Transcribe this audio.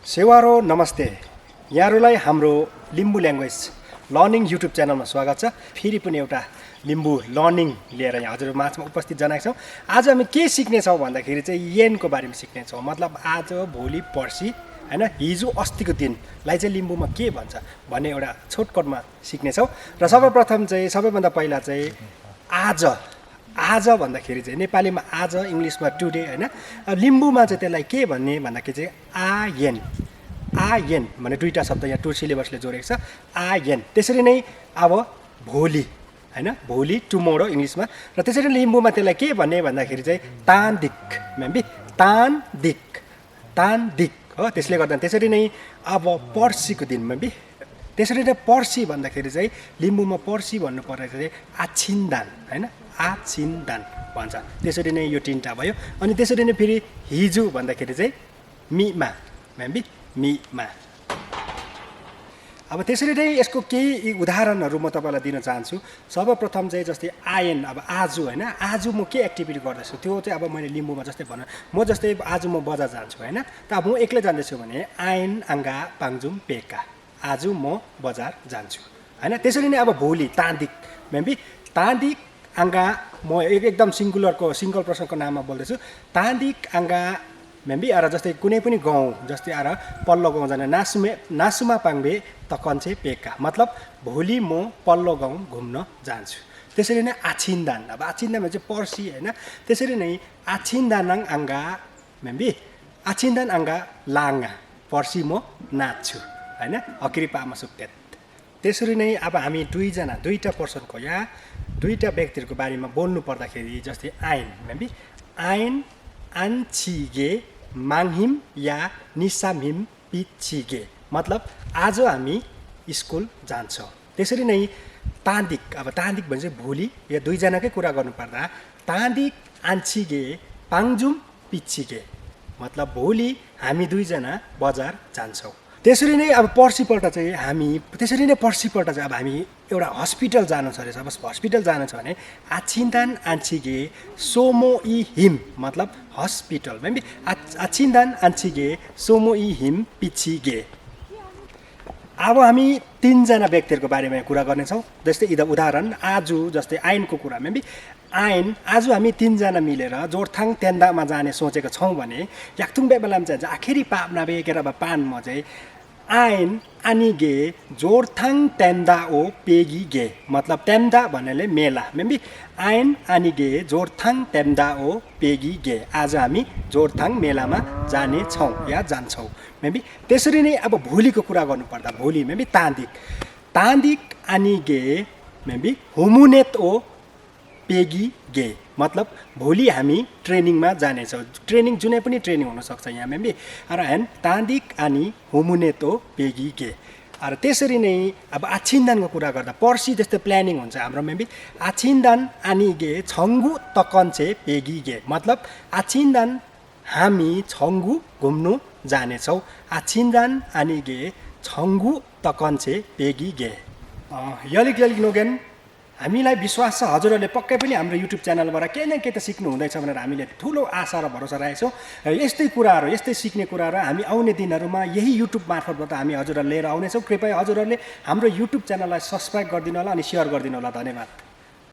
सेवारो नमस्ते यहाँहरूलाई हाम्रो लिम्बू ल्याङ्ग्वेज लर्निङ युट्युब च्यानलमा स्वागत छ। फेरि पनि एउटा लिम्बू लर्निङ लिएर यहाँ हजुरको माझमा उपस्थित जनाएको छौँ। आज हामी के सिक्नेछौँ भन्दाखेरि चाहिँ येनको बारेमा सिक्नेछौँ। मतलब आज भोलि पर्सि हैन, हिजो अस्तिको दिनलाई चाहिँ लिम्बूमा के भन्छ भन्ने एउटा छोटकटमा सिक्नेछौँ। र सर्वप्रथम चाहिँ सबैभन्दा पहिला चाहिँ आज भन्दाखेरि चाहिँ नेपालीमा आज, इङ्ग्लिसमा टुडे हैन, लिम्बूमा चाहिँ त्यसलाई के भन्ने भन्दाखेरि चाहिँ आयन भन्ने दुईवटा शब्द यहाँ टु सिलेबसले जोडेको छ। आयन त्यसरी नै अब भोलि हैन, भोलि टुमोरो इङ्ग्लिसमा, र त्यसरी नै लिम्बूमा त्यसलाई के भन्ने भन्दाखेरि चाहिँ तान्दिक म्याम्बी, तान्दिक हो। त्यसले गर्दा त्यसरी नै अब पर्सिको दिन म्याम्बी, त्यसरी नै पर्सि भन्दाखेरि चाहिँ लिम्बूमा पर्सि भन्नु पर्दा चाहिँ आछिन्दान हैन, आछिन्दान भन्छ। त्यसरी नै यो तिनवटा भयो। अनि त्यसरी नै फेरि हिजो भन्दाखेरि चाहिँ मिमा म्याम्बी, मिमा। अब त्यसरी नै यसको केही उदाहरणहरू म तपाईँलाई दिन चाहन्छु। सर्वप्रथम चाहिँ जस्तै आयन, अब आज होइन, आज म के एक्टिभिटी गर्दैछु त्यो चाहिँ अब मैले लिम्बूमा जस्तै भनौँ, म जस्तै आज म बजार जान्छु होइन, त अब म एक्लै जाँदैछु भने आयन आङ्गा पाङजुम पेका, आज म बजार जान्छु होइन। त्यसरी नै अब भोलि तान्दिक म्याम्बी, तान्दिक आङ्गा, म एकदम सिङ्गल पर्सनको नाममा बोल्दैछु, तान्दिक आङ्गा म्याम्बी। र जस्तै कुनै पनि गाउँ जस्तै पल्लो गाउँ जाने नासुमा पाङ्बे तकन्छे पेका, मतलब भोलि म पल्लो गाउँ घुम्न जान्छु। त्यसरी नै आछिन्दान, अब आछिन्दानमा चाहिँ पर्सि होइन, त्यसरी नै आछिन्दानाङ आङ्गा म्याम्बी, आछिन्दान आङ्गा लाङ्गा, पर्सि म नाच्छु होइन, हकिरी पामा सुक्तेत। त्यसरी नै अब हामी दुईवटा पर्सनको या दुईवटा व्यक्तिहरूको बारेमा बोल्नु पर्दाखेरि जस्तै आइन म्याम्बी, आइन आन्छिगे माङहिम या निसामहिम पिछिगे, मतलब आज हामी स्कुल जान्छौँ। त्यसरी नै तान्दिक, अब तान्दिक भने चाहिँ भोलि, या दुईजनाकै कुरा गर्नुपर्दा तान्दिक आन्छिगे पाङजुम पिछिगे, मतलब भोलि हामी दुईजना बजार जान्छौँ। त्यसरी नै अब पर्सिपल्ट चाहिँ अब हामी एउटा हस्पिटल जानु छ अरे। अब हस्पिटल जानु छ भने आछिन्दान आन्छिगे सोमो इ हिम, मतलब हस्पिटल म्याम्बी, आछिन्दान आन्छिगे सोमो इ हिम पिछिगे। अब हामी तिनजना व्यक्तिहरूको बारेमा कुरा गर्नेछौँ। जस्तै उदाहरण आज, जस्तै आइनको कुरा म्याम्बी, आइन आज हामी तिनजना मिलेर जोरथाङ तेन्दामा जाने सोचेको छौँ भने याक्थुङ बेबेलाम चाहिँ आखिरी पाप्ना बेकेर अब पान म चाहिँ आइन आनिगे जोरथाङ तेन्दा ओ पेगी गे, मतलब तेन्दा भन्नाले मेला म्याम्बी, आइन आनिगे जोरथाङ तेन्दा ओ पेगी गे, आज हामी जोरथाङ मेलामा जानेछौँ या जान्छौँ म्याम्बी। त्यसरी नै अब भोलिको कुरा गर्नुपर्दा भोलि म्याम्बी तान्दिक आनिगे म्याम्बी हुमुनेत ओ पेगी गे, मतलब भोलि हामी ट्रेनिङमा जानेछौँ। ट्रेनिङ जुनै पनि ट्रेनिङ हुनसक्छ यहाँ म्याम्बी। र तान्दिक आनी हुमुनेतो पेगी गे। र त्यसरी नै अब आछिन्दानको कुरा गर्दा पर्सि जस्तै प्लानिङ हुन्छ हाम्रो म्याम्बी, आछिन्दान आनी गे छङ्गु तकन्छे पेगी गे, मतलब आछिन्दान हामी छङ्गु घुम्नु जानेछौँ। आछिन्दान आनी गे छङ्गु तकन्छे पेगी गे। यलिक नोगेन, हामीलाई विश्वास छ हजुरहरूले पक्कै पनि हाम्रो युट्युब च्यानलबाट केही न केही त सिक्नु हुँदैछ भनेर हामीले ठुलो आशा र भरोसा राखेको छौँ। र यस्तै कुराहरू, यस्तै सिक्ने कुराहरू हामी आउने दिनहरूमा यही युट्युब मार्फतबाट हामी हजुरहरू लिएर आउनेछौँ। कृपया हजुरहरूले हाम्रो युट्युब च्यानललाई सब्सक्राइब गरिदिनु होला अनि सेयर गरिदिनु होला। धन्यवाद।